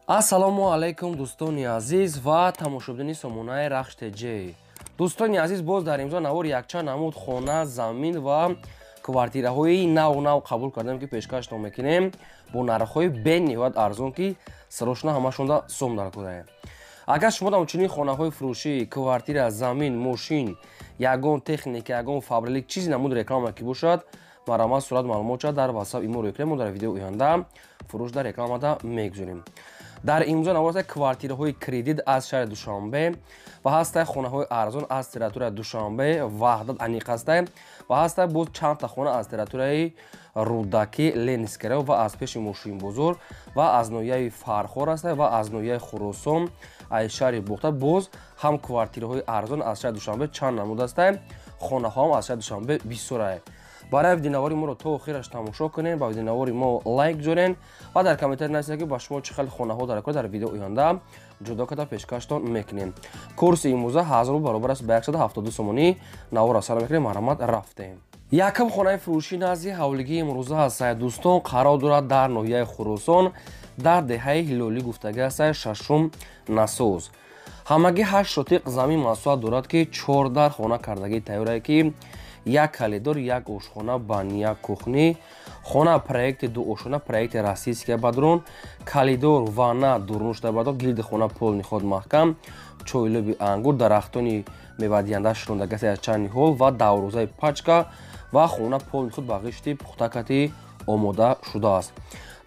Ассалому алайкум, дӯстони азиз ва тамошобинони сомонаи Рахш ТЖ. Дӯстони азиз, боз дар имзо навор якчанд намуд хона, замин ва квартираҳои нав нав қабул кардем, ки пешкаштон мекунем бо нархҳои бениҳоят арзон, ки срочно ҳамашонда сом дар кудаем. Агар шумо ҳамчунин хонаҳои фурӯшӣ, квартира, замин, мошин, ягон техника, ягон фабрик, чизи намуд реклама ки бошад, марҳамат, сурат, маълумот дар ватсап имо рӯй кунем. Мо дар видеои оянда фурӯш дар рекламада мегузорем. Дар имзо навор квартираҳои кредит аз шаҳри Душанбе ва ҳастай хонаҳои арзон аз территорияи Душанбе, Ваҳдат аниқ ҳастай, ва ҳастай боз чандта хона аз территорияи Рӯдакӣ, Ленинский район ва аз пеши мошинбозор ва аз ноҳияи Фархор ҳастай ва аз ноҳияи Хуросон, аз шаҳри Бохта. Боз ҳам квартираҳои арзон аз шаҳри Душанбе чанд намуд ҳастай, хонаҳоам аз шаҳри Душанбе бисёрае. Барои видеонавори моро то охираш тамошо кунед, ба видеонавори мо лайк ҷорен ва дар комментарий нависед, ки ба шумо чӣ хел хонаҳо дар кор дар видео оянда ҷудо карда пешкаштон мекунем. Курси имрӯза 1000 рубл баробар аст ба 172 сомонӣ. Наворро сар мекунем, марҳамат, рафтем. Якум хонаи фурӯшӣ назди ҳавлигии имрӯза ҳастад, дӯстон, қарор дорад дар ноҳияи Хуросон, дар деҳаи Ҳилолӣ гуфтагӣ ҳастад, шашум насоз. Ҳамагӣ 8 сотиқ замин масоҳат дорад, ки чор дар хона кардагӣ тайёрае, ки як коридор, як ошхона, баня, кухня. Хона проекти дуошона, проекти российская бадрон, коридор, ванна дурнушта бадор, гирди хона полный ход маҳкам, чойлуби ангур, дарахтони мевадиҳанда широндагиаст аз чанд ниҳол ва даврӯзаи пачка ва хона полный худ ба ғишти пухтакати омода шудааст.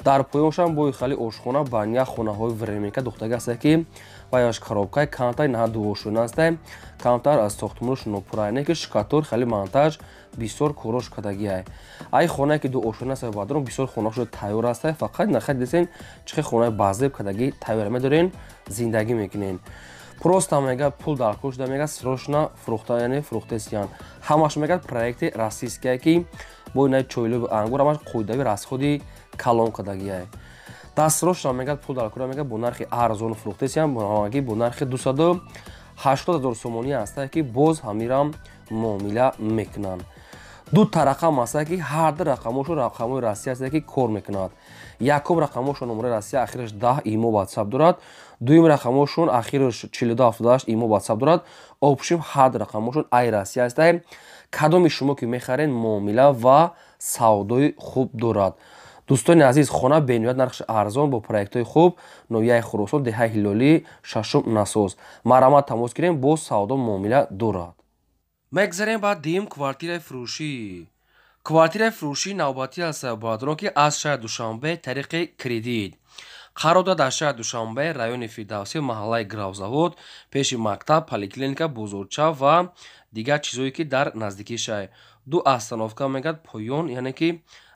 Дар поёншам бои хали ошхона, баня, хонаҳои временка духтаги ҳастад, ки ваяш коробкаи камтар наҳа дуошона ҳастай, камтар аз сохтмонаш нопурра, не ки штукатур, хали монтаж, бисёр корош кардагиай. Ай хонае ки дуошона аст бадрон, бисёр хонаҳо тайёр ҳастай, фақат нахай дидесен чӣ хел хонаи базеб кардагӣ тайёр медорен, зиндагӣ мекунен. Просто мега пул дар кор шуда, мега срочно фурӯхта, яъне фурӯхтесиян. Ҳамаш мегӯяд проекти российская, ки бо инаи чойлуби ангур, ҳамаш қоидави расходи калон кардагиай. Дастсрочно мегӯяд пул дар кора, мегӯяд бо нархи арзон фурӯхтесиян, ҳамагӣ бо нархи 280 000 сомонӣ ҳастае, ки боз ҳамирам муомила мекунанд. Дута рақам ҳастае, ки ҳар ду рақамошон рақамҳои Россия ҳастае, ки кор мекунад. Якум рақамошон номраи Россия, ахираш 10, имо, ватсап дорад. Дуюм рақамошон ахираш 42 78, имо, ватсап дорад. Общим ҳар ду рақамошон ай Россия ҳастае. Кадоми шумо ки мехарен, муомила ва савдои хуб дорад. Дӯстони азиз, хона бениҳоят нархш арзон, бо проектҳои хуб, ноҳияи Хуросон, деҳаи Ҳилолӣ, шашум насоз. Марҳамат, тамос гирем, боз савдо муомила дорад. Мегзарем ба дуюм квартираи фурӯшӣ. Квартираи фурӯшии навбатӣ аст, бародарон, ки аз шаҳри Душанбе тариқи кредит қарор дорад дар шаҳри Душанбе, райони Фирдавсӣ, маҳаллаи Гравзавод, пеши мактаб, поликлиника, бозорча ва дигар чизҳое, ки дар наздикии шаҳр. Ду остановка мегӯяд поён, яъне ки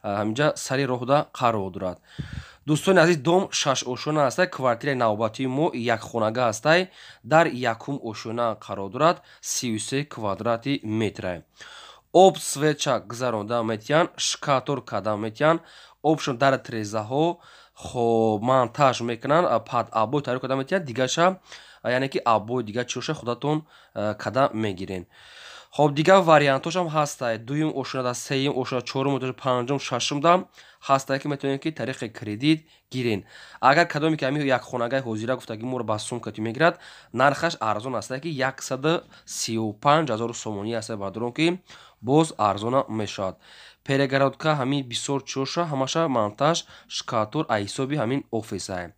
ҳаминҷа сари роҳда қарор дорад. Дӯстони азиз, дом шашошона ҳастай. Квартираи навбатии мо якхонага ҳастай, дар якум ошона қарор дорад, 33 квадрати метра. Об, свеча гузаронда метиҳанд, штукатур карда метиҳанд, обшон дар трезаҳо хоб монтаж мекунанд, под обой тайёр карда метиҳанд. Дигарша, яъне ки обой, дигар чиоша худатон карда мегирен. Хоб, дигар вариантҳошам ҳастай: дуюм ошонада, сеюм ошона, чорум, панҷум, шашумда ҳастай, ки метавонед, ки тариқи кредит гирен. Агар кадоме ки ҳамин якхонагаи ҳозира гуфтаги моро ба сумкати мегирад, нархаш арзон ҳастай, ки 135 000 сомонӣ ҳастай, бародарон, ки боз арзона мешавад. Перегородка, ҳамин бисёр чиоша ҳамаша монтаж, штукатур аз ҳисоби ҳамин офисае.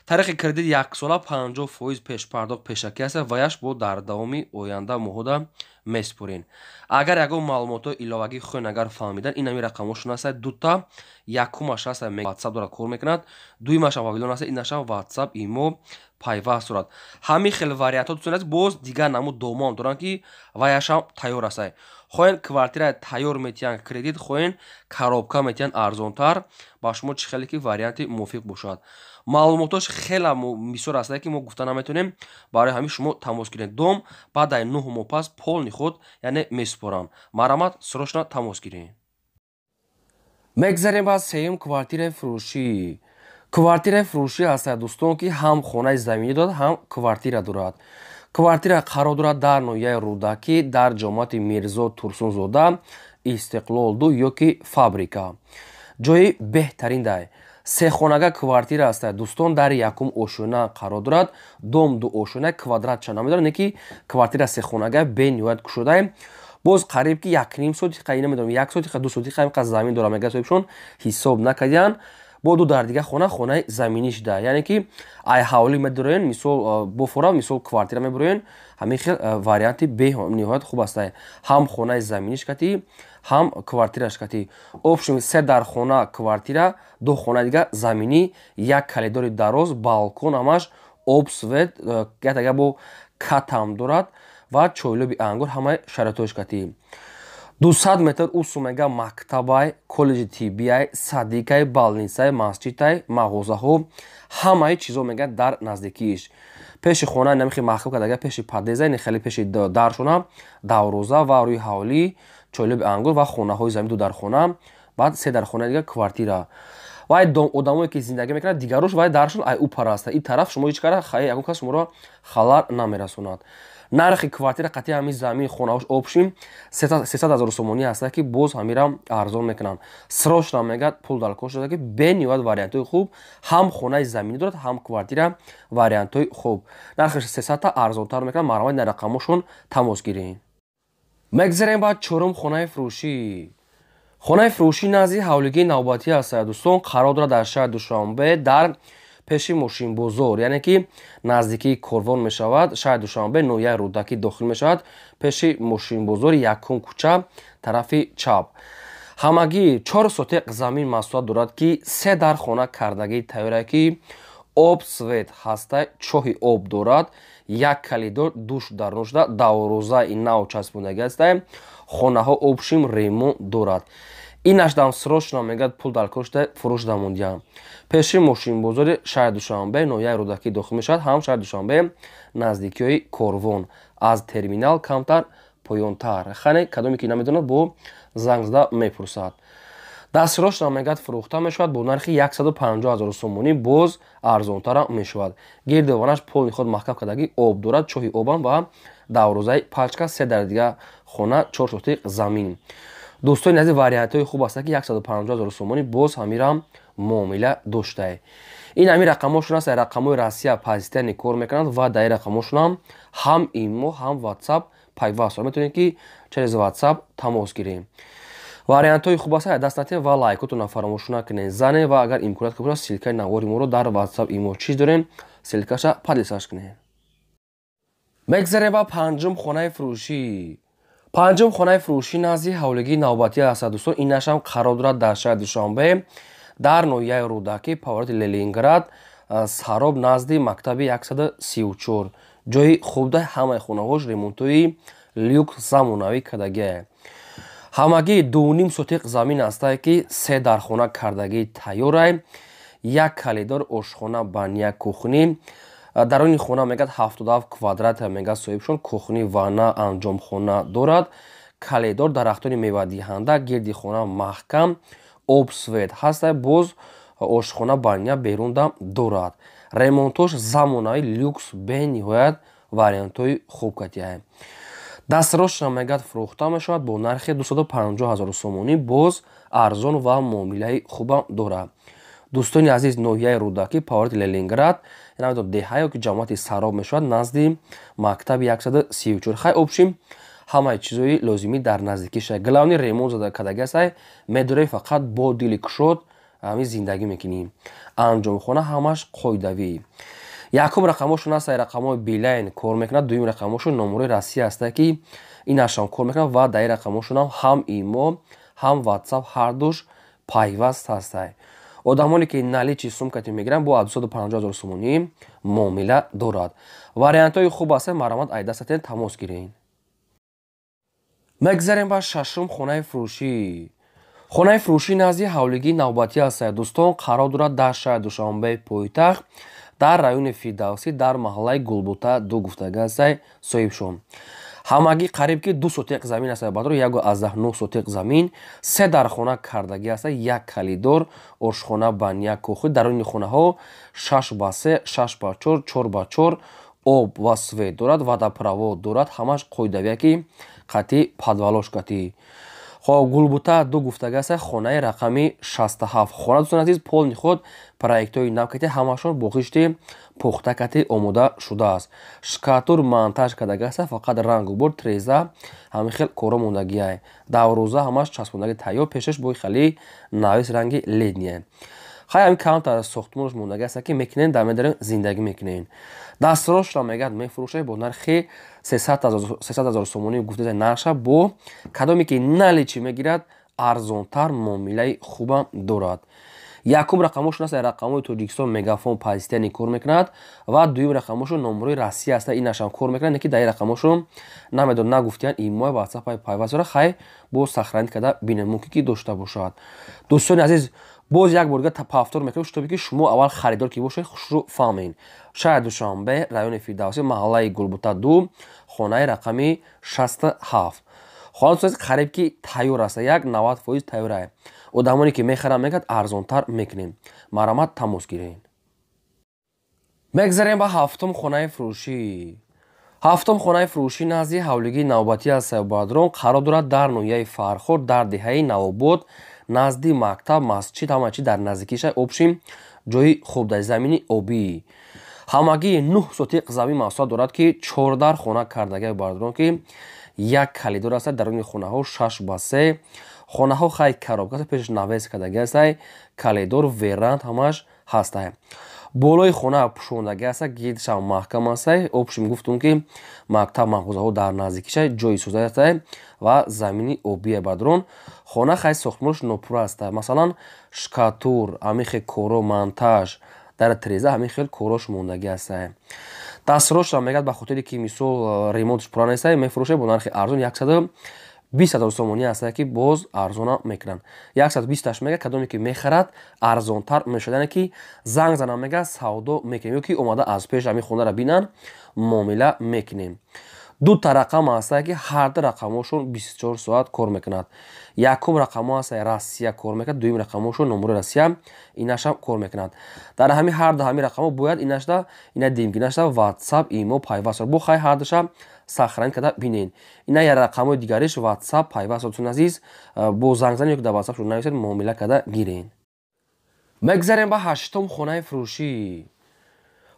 Тариқи кредит яксола, 50% пешпардохт пешакӣ аст, ваяш бо дар давоми оянда моҳода месупорен. Агар ягон маълумотҳои иловагӣ хоҳен агар фаҳмидан, ин ҳамин рақамҳошон ҳастад дута. Якумаш ҳаст, ватсап дорад, кор мекунад. Дуюмашам Вавилон ҳаст, инашам ватсап, имо пайваст дорад. Ҳамин хел вариантҳо, дӯстони азиз, боз дигар намуд домоам доранд, ки ваяшам тайёр ҳастад. Хоҳен квартира тайёр метиҳанд кредит, хоҳен коробка метиҳанд арзонтар. Ба шумо чӣ хеле ки варианти мувофиқ бошад. Маълумотош хела бисёр ҳастае, ки мо гуфта наметавонем. Барои ҳамин шумо тамос гиред. Дом баъд ай 9 моҳ пас полный худ, яъне месупоранд. Марҳамат, срочно тамос гиред. Мегзарем ба сеюм квартираи фурӯшӣ. Квартираи фурӯшӣ ҳастад, дӯстон, ки ҳам хонаи заминӣ дорад, ҳам квартира дорад. Квартира қарор дорад дар ноҳияи Рӯдакӣ, дар ҷомоати Мирзо Турсунзода, Истиқлол 2 ё ки Фабрика, ҷои беҳтарин дай. Сехонага квартира аст, дӯстон, дар якум ошёна қарор дорад. Дом ду ошёна, квадратша намедонам, не ки квартира сехонага бениҳоят кушодаем. Боз қариб ки 1,5 сотиқа, намедонам, 1 сотиқа, 2 сотиқа инқадр замин дорам, мега соҳибшон ҳисоб накардиян. Бо ду дар дига хона, хонаи заминӣ шуда, яъне ки ай ҳавлӣ медуроен, мисол бофора, мисол квартира мебуроен. Ҳамин хел варианти бениҳоят хуб аст, ҳам хонаи заминиш кати, ҳам квартираш кати. Общем, се дар хона квартира, ду хона дига заминӣ, як коридори дароз, балкон, ҳамаш об, свет, ятага бо катам дорад ва чойлоби ангур, ҳамаи шароитҳош кати. 200 метр усу мега мактабай, коллеҷи тиббиай, садикай, больницай, масҷидай, мағозаҳо, ҳамаи чизо мега дар наздикииш. Пеши хона намихи маҳкам кардага, пеши подъезда, не хеле пеши даршона давроза ва рӯи ҳавлӣ чойлоби ангур ва хонаҳои замин, ду дар хона, баъд се дар хона дига квартира. Вай одамое ки зиндагӣ мекунад, дигарош вай даршон ай ӯ параста. Ин тараф шумо ҳеҷ кара хай ягон кас шуморо халал намерасонад. Нархи квартира қатъи ҳамин замин хонаҳош общим 300 ҳазор сомонӣ ҳаста, ки боз ҳамира арзон мекунанд. Срочно мегӯяд, пул дар кор шуда, ки бениҳоят вариантҳои хуб, ҳам хонаи заминӣ дорад, ҳам квартира, вариантҳои хуб. Нархаш 300-та арзонтар мекунанд. Марҳамат, дар рақамошон тамос гиред. Мегзарем ба чорум хонаи фурӯшӣ. Хонаи фурӯшӣ назди ҳавлигии навбатӣ аст, дӯстон, қарор дорад дар шаҳри Душанбе, дар пеши мошинбозор, яъне ки наздикии Корвон мешавад, шаҳри Душанбе, ноҳияи Рӯдакӣ дохил мешавад, пеши мошинбозори якум кӯча, тарафи чап. Ҳамагӣ 4 сотиқ замин масоҳат дорад, ки се дар хона кардагии тайёра, ки об, свет ҳаста, чоҳи об дорад, як коридор, душ дарун шуда, даврозаи нав часпондагӣ аста, хонаҳо общим ремонт дорад. Инаш дам срочно мегӯяд, пул дар кор шуда, фурӯш дамондиям. Пеши мошинбозори шаҳри Душанбе, ноҳияи Рӯдакӣ дохил мешавад, ҳам шаҳри Душанбе, наздикиҳои Корвон, аз терминал камтар поёнтар. Хане кадоме ки намедонад, бо занг зада мепурсад. Дастрош мегӯяд, фурӯхта мешавад бо нархи 150 ҳазор сомонӣ, боз арзонтарам мешавад. Гирдованаш полни худ маҳкам кардагӣ, об дорад, чоҳи обам ва даврозаи пачка, се дар дига хона, 4 сотиқ замин. Дӯстони азиз, вариантҳои хуб аст, ки 150 ҳазор сомонӣ боз ҳамирам муомила доштае. Ин ҳамин рақамҳошон аст, рақамҳои Россия позитивно кор мекунанд ва дар ин рақамҳошонам ҳам имо, ҳам WhatsApp пайваст. Метавонед, ки через WhatsApp тамос гирем. Вариантҳои хуб аст, даст натиҳед ва лайкотонро фаромӯш накунед. Зане ва агар имконият бошад, ссылкаи навори моро дар WhatsApp, имо чиз дорем, ссылкаша поделиться кунед. Мегзарем ба панҷум хонаи фурӯшӣ. Панҷум хонаи фурӯшӣ назди ҳавлигии навбатӣ аст, дӯстон, инашам қарор дорад дар шаҳри Душанбе, дар ноҳияи Рӯдакӣ, повороти Ленинград, Сароб, назди мактаби 134. Ҷои хубда, ҳамаи хонаҳош ремонтҳои люкс замонавӣ кардагиа. Ҳамагӣ 2,5 сотиқ замин ҳастае, ки се дар хона кардагии тайёрай, як коридор, ошхона, баня, кухни. Даруни хона мегӯяд 77 квадрат, мегӯяд соҳибшон, кухни, ванна, анҷомхона дорад, коридор, дарахтони мевадиҳанда, гирди хона маҳкам, об, свет ҳаста, боз ошхона, баня берунда дорад. Ремонтош замонави люкс, бениҳоят вариантҳои хуб катиа. Дастрошна мегӯяд, фурӯхта мешавад бо нархи 250 ҳазор сомонӣ, боз арзон ва муомилаи хубам дорад. Дӯстони азиз, ноҳияи Рӯдакӣ, повороти Ленинград, намедонам, деҳа ё ки ҷамоати Сароб мешавад, назди мактаби 134. Хай, общим ҳамаи чизҳои лозимӣ дар наздикиша. Главный, ремонт зада кардагӣ астай, медорӣ, фақат бо дили кушод ҳамин зиндагӣ мекунӣ. Анҷомхона ҳамаш қоидавӣ. Якум рақамҳошон аст, рақамҳои Билайн кор мекунад, дуюм рақамҳошон номерои Россия ҳаста, ки инашам кор мекунад ва дар ин рақамҳошонам ҳам имо, ҳам WhatsApp ҳардуш пайваст ҳастай. Одамоне ки наличный сумкати мегиранд, бо 250 ҳазор сомонӣ муомила дорад. Вариантҳои хуб аст, марҳамат, ай дастатен тамос гиред. Мегзарем ба шашум хонаи фурӯшӣ. Хонаи фурӯшӣ назди ҳавлигии навбатӣ аст, дӯстон, қарор дорад дар шаҳри Душанбе, пойтахт, дар райони Фирдавсӣ, дар маҳаллаи Гулбута ду гуфтага ҳастай соҳибшон. Ҳамагӣ қариб ки 2 сотиқ замин аст, бадро 1,9 сотиқ замин, се дар хона кардагӣ аст, як коридор, ошхона, баня, кухни, даруни хонаҳо 6 ба 3, 6 ба 4, 4 ба 4, об ва свет дорад, водопровод дорад, ҳамаш қоидавия, ки қатъи подвалош катӣ. Хоб, Гулбута 2 гуфтагаста, хонаи рақами 67. Хона, дӯстони азиз, полный худ проектҳои нав кати, ҳамашон бо хишти пухта кати омода шудааст. Шкатур монтаж кардагаста, фақат рангу бор, треза, ҳамин хел коро мондагиай. Даврӯза ҳамаш часпондаги тайёр, пешаш бои хали навис ранги ледния. Хай, ҳамин камтар сохтмонаш мондаги аст, ки мекунен, дар медарем, зиндагӣ мекунен. Дастрошро мегӯяд, мефурӯшад бо нархи 300 ҳазор сомонӣ гуфта нарша. Бо кадоме ки наличный мегирад, арзонтар муомилаи хубам дорад. Якум рақамошон аст, рақамҳои Тоҷикистон, Мегафон постоянно кор мекунад, ва дуюм рақамошон номерои Россия аст, инашам кор мекунад, не ки дар ин рақамошон намедон, нагуфтиян имои Ватсапай пайваст дора. Хай, боз сохранить карда бинем, мумкин ки дошта бошад. Дӯстони азиз, боз як бор дига повтор мекунем, чтобы ки шумо аввал харидор ки бошед, хушрӯ фаҳмед. Шаҳри Душанбе, райони Фирдавсӣ, маҳаллаи Гулбута 2, хонаи рақами 67. Хона, дӯстони, қариб ки тайёр аст, як 90% тайёр. Одамоне ки мехаранд, мегӯяд, арзонтар мекунем, марҳамат, тамос гиред. Мегзарем ба ҳафтум хонаи фурӯшӣ. Ҳафтум хонаи фурӯшӣ назди ҳавлигии навбатӣ аз Сайбадрон қарор дорад, дар ноҳияи Фархор, дар деҳаи Навобод, назди мактаб, масҷид, ҳама чи дар наздикиша. Общем, ҷои хуб, дар замини обӣ. Ҳамагӣ 9 сотиқ замин масоҳат дорад, ки чордар хона кардагиа, бардорон, ки як калидор аст. Даруни хонаҳо 6 ба 3 хонаҳо. Хай, коробка, пешаш навес кардаги астай, калидор, веранд, ҳамаш ҳастай. Болои хона пӯшондаги аста, гирдшам маҳкам астай. Общем, гуфтум, ки мактаб, мағозаҳо дар наздикиша, ҷои соза астай ва замини обие. Бадрон, хона, хай, сохтмонаш нопурра аста, масалан, шкатур, ҳамин хел коро, монтаж дар треза, ҳамин хел корош мондагӣ астай. Дастрошам мегӯяд, ба хотире ки мисол ремонтш пурра нестай, мефурӯшад бо нархи арзон, 120 000 сомонӣ ҳастае, ки боз арзона мекунанд. 120-аш мега, кадоме ки мехарад, арзонтар мешавад, яъне ки занг занам, мега, савдо мекунем, ё ки омада аз пеш ҳамин хонаро бинанд, муомила мекунем. Дута рақам ҳастае, ки ҳарду рақамҳошон 24 соат кор мекунад. Якум рақамҳо ҳастае, Россия кор мекунад, дуюм рақамҳошон номерои Россия, инашам кор мекунад. Дар ҳамин ҳарду ҳамин рақамҳо бояд инашда, ина димгинашда Ватсап, Имо пайваст бо. Хай, ҳардуша сохранить карда бинед. Ина я рақамҳои дигариш Ватсап пайваст. Дӯстони азиз, бо зангзани ё ки дар Ватсапшон нависед, муомила карда гиред. Мегзарем ба ҳаштум хонаи фурӯшӣ.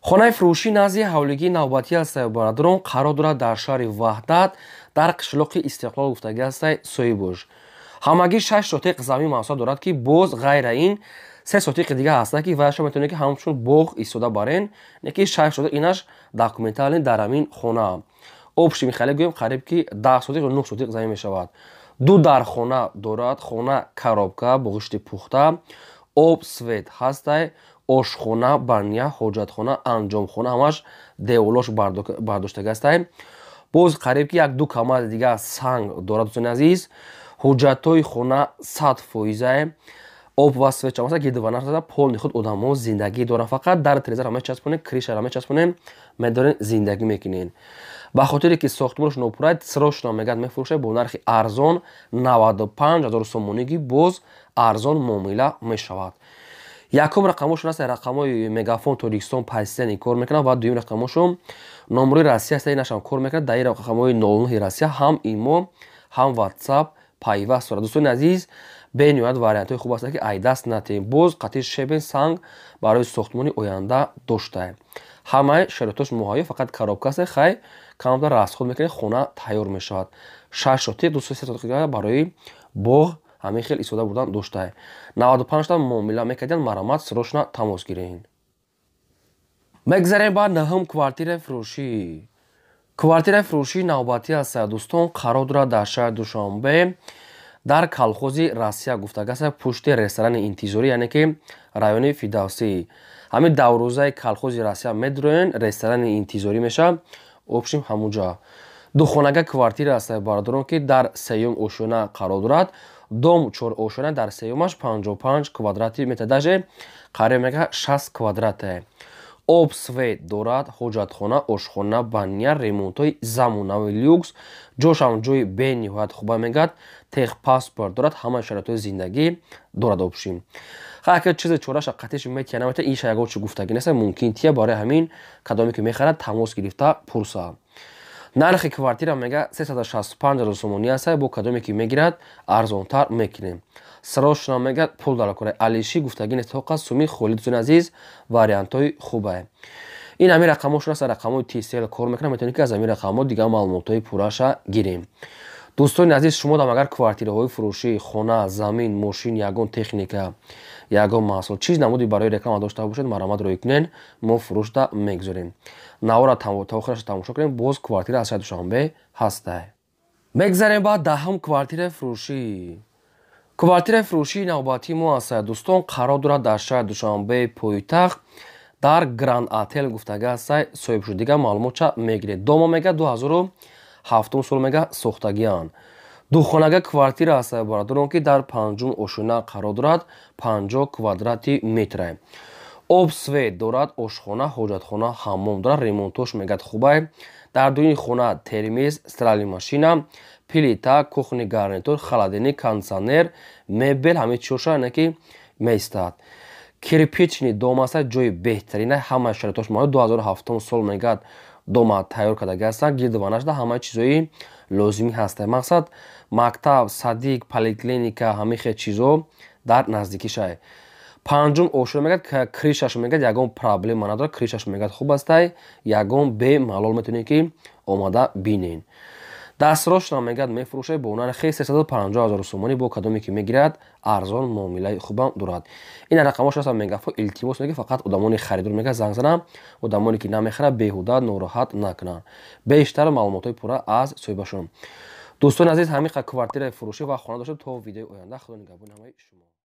Хонаи фурӯшӣ назди ҳавлигии навбатӣ ҳастаю, бародарон, қарор дорад дар шаҳри Ваҳдат, дар қишлоқи Истиқлол гуфтагӣ ҳастай. Соҳибош ҳамагӣ 6 сотиқ замин масоҳат дорад, ки боз ғайра ин 3 сотиқи дига ҳастанд, ки ваяшо метавонед, ки ҳамчун боғ истода барен, не ки 6 сотиқ инаш документально дар ҳамин хона. Общем, хеле гӯем, қариб ки 10 сотиқ ё 9 сотиқ замин мешавад. Ду дар хона дорад. Хона коробка, бо ғишти пухта, об, свет ҳастай, ошхона, баня, ҳоҷатхона, анҷомхона, ҳамаш деволош бардоштага ҳастай. Боз қариб ки як ду камази дига санг дорад. Дӯстони азиз, ҳуҷҷатҳои хона 100%-ае, об ва свет чамаса, гидванаса, полный худ одамо зиндагӣ доранд. Фақат дар трезаро мечаспонем, крышаро мечаспонем, медорем, зиндагӣ мекунем. Ба хотире ки сохтмонаш нопурра, срочно, мегӯяд, мефурӯшад бо нархи арзон, 95 ҳазор сомонӣ, ки боз арзон муомила мешавад. Якум рақамошон аст, рақамҳои Мегафон Тоҷикистон постоянно кор мекунад, ва дуюм рақамошон номерои Россия аст, инашам кор мекунад. Дар ин рақамҳои 09 Россия ҳам Имо, ҳам Ватсап пайваст дорад. Дӯстони азиз, бениҳоят вариантҳои хуб аст, ки айдаст натиҳем. Боз қатъи щебень, санг барои сохтмони оянда доштаем, ҳамаи шароитош муҳайё, фақат коробка аст. Хай, камтар расход мекунед, хона тайёр мешавад. 6 сотиқ, ду се сотиқ барои боғ ҳамин хел истода бурдан доштае. 95та муомила мекардиан, марҳамат, срочно тамос гиред. Мегзарем ба наҳум квартираи фурӯшӣ. Квартираи фурӯшии навбатӣ аст, дӯстон, қарор дорад дар шаҳри Душанбе, дар Колхози Россия гуфтагаста, пушти ресторани Интизорӣ, яъне ки райони Фирдавсӣ. Ҳамин даврӯзаи Колхози Россия медроен, ресторани Интизорӣ мешавад, общем, ҳамунҷа. Духонага квартира аст, бародарон, ки дар сеюм ошёна қарор дорад. Дом чор ошёна, дар сеюмаш 55 квадрати метр, даже қариб мега 60 квадрате. Об, свет дорад, ҳоҷатхона, ошхона, баня, ремонтҳои замонави люкс. Ҷошам ҷои бениҳоят хуба, мегӯяд, техпаспорт дорад, ҳамаи шароитҳои зиндагӣ дорад. Общем, ха, чизе чораша қатиш метия, наметия, иша ягон чи гуфтагӣ неста, мумкин тия. Барои ҳамин кадоме ки мехарад, тамос гирифта пурса. Нархи квартира мега 365 ҳазор сомонӣ аст, бо кадоме ки мегирад, арзонтар мекунем. Срочно мега пул дар кора алиши гуфтагӣ нест, тоқа суми холи. Дӯстони азиз, вариантҳои хубае. Ин ҳамин рақамҳошон аст, рақамҳои Tcell кор мекунад, метавонед, ки аз ҳамин рақамҳо дигар маълумотҳои пурраша гирем. Дӯстони азиз, шумо дам агар квартираҳои фурӯшӣ, хона, замин, мошин, ягон техника, ягон маҳсул, чиз намуди барои реклама дошта бошед, марҳамат, рӯй кунед, мо фурӯшда мегузорем. Навора то охираша тамошо кунем. Боз квартира аз шаҳри Душанбе ҳастай. Мегзарем ба 10-ум квартираи фурӯшӣ. Квартираи фурӯшии навбатии мо аст, дӯстон, қарор дорад дар шаҳри Душанбе, пойтахт, дар Гранд Отел гуфтага ҳастай. Соҳиб шуд, дигар маълумотча мегиред. Дома мега 2007 сол мега сохтагианд. Духонага квартира аст, бародарон, ки дар панҷум ошёна қарор дорад, 50 квадрати метра. Об, свет дорад, ошхона, ҳоҷатхона, ҳаммом дорад. Ремонтош мегӯяд хубай. Дар дуюни хона термез, стиральный машина, плита, кухонный гарнитур, холодильник, кондиционер, мебел, ҳамаи чизоша ина ки меистад. Кирпичный дом аст, ҷои беҳтарина, ҳамаи шароитош мавҷуд. 2007 сол мегӯяд дома тайёр кардаги ҳастанд. Гирдуванашда ҳамаи чизои лозимӣ ҳастанд. Мақсад, мактаб, садик, поликлиника, ҳамаи хел чизо дар наздикишай. Панҷум ошёна мегӯяд, крышаш мегӯяд ягон проблема надорад, крышаш мегӯяд хуб астай, ягон бемалол метавонед, ки омада бинед. Дастрошна мегӯяд мефурӯшад бо нархи 350 ҳазор сомонӣ, бо кадоме ки мегирад, арзон муомилаи хубам дорад. Ин рақамҳош ҳастанд мегафо. Илтимос мега, фақат одамони харидор мега занг занам, одамоне ки намехарад, беҳуда нороҳат накунанд. Бештар маълумотҳои пурра аз соҳибашон. Дӯстони азиз, ҳамин қадр квартираи фурӯшӣ ва хона доштем. То видеои оянда, Худо нигаҳбони ҳамаи шумо.